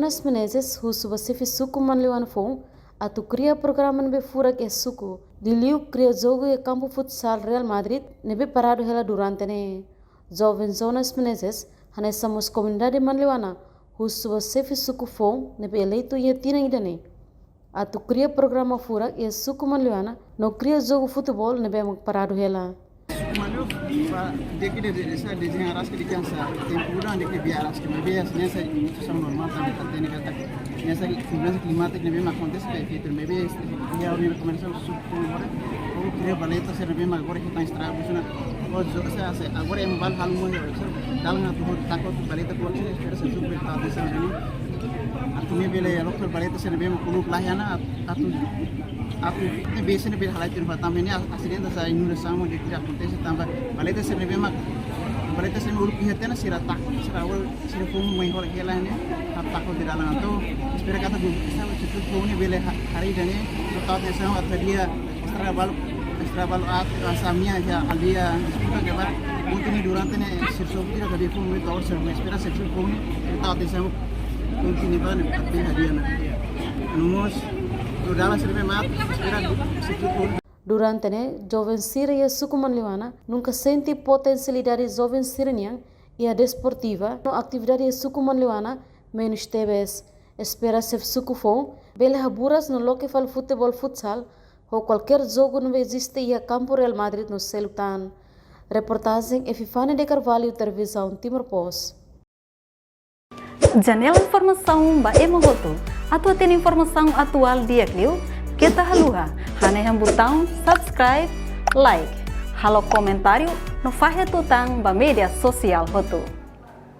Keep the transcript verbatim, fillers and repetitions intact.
Jonas Menezes husu ba xefe suku Manleuana foun atu kria programa ne'ebé furak iha suku, liuliu kria jogu iha kampu futsal Real Madrid ne'ebé paradu hela durante ne'e. Joven Jonas Menezes hanesan mós komunidade Manleuana husu ba xefe suku foun ne'ebé eleitu iha tinan ida-ne'e atu kria programa furak iha suku Manleuana no kria jogu futeból ne'ebé mak paradu hela. Suku Manleu, ba, de que de, de, de, dezeña rasik de kansa tempu udan de que via rasik, maibé hanesan situasaun normál tanba ita hatene katak hanesan mudansa klimátika ne'ebé mak akontese ba efeitu, maibé iha rekomenda suku agora, ou kria valeta sira ne'ebé mak agora ita estraga, sira, ou, se, se, agora ema balu halo mo, sira dalan atu taka valeta, kuak sira espera se suku bele tau atensaun ne'e. Atu nune'e bele loke valeta sira ne'ebé mak uluk la iha ona, atu, atu, ne'ebé sira ne'ebé halai tiha ona tanba ne'e asidente hanesan inundasaun ne'ebé akontese tanba valeta sira ne'ebé mak, valeta sira ne'ebé uluk iha tiha ona sira taka, sira awal sira foun mai hola hela ne'e, atu taka tiha dalan atu, espera katak suku foun ne'e bele ha-, haree ida-ne'e, tau atensaun atu hadi'a estraga balu, estraga balu atu, hanesan ami iha aldeia, deskulpa ke ba, kontinua durante ne'e, sira sobu tira katak foun ne'e, tau sira espera suku foun ne'e, tau atensaun, kontinua ba ne'e, atu hadi'a ona. No mós, no dalan sira ne'ebé mak, espera suku foun. Durante ne'e, joven sira iha suku Manleuana nunka sente potensialidade joven sira-nian iha desportiva no atividade iha suku Manleuana menus tebes. Espera xefe suku foun bele haburas no loke fali futeból futsal ho kualkér jogu ne'ebé eziste iha kampu Real Madrid no seluk tan. Reportajen Epifania de Carvalho, Televizaun Timor Post. Janela informasaun ba ema hotu. Atu hatene informasaun atuál di'ak liu, keta haluha hanehan butaun subscribe, like, halo komentáriu no fahe tutan ba média sosiál hotu.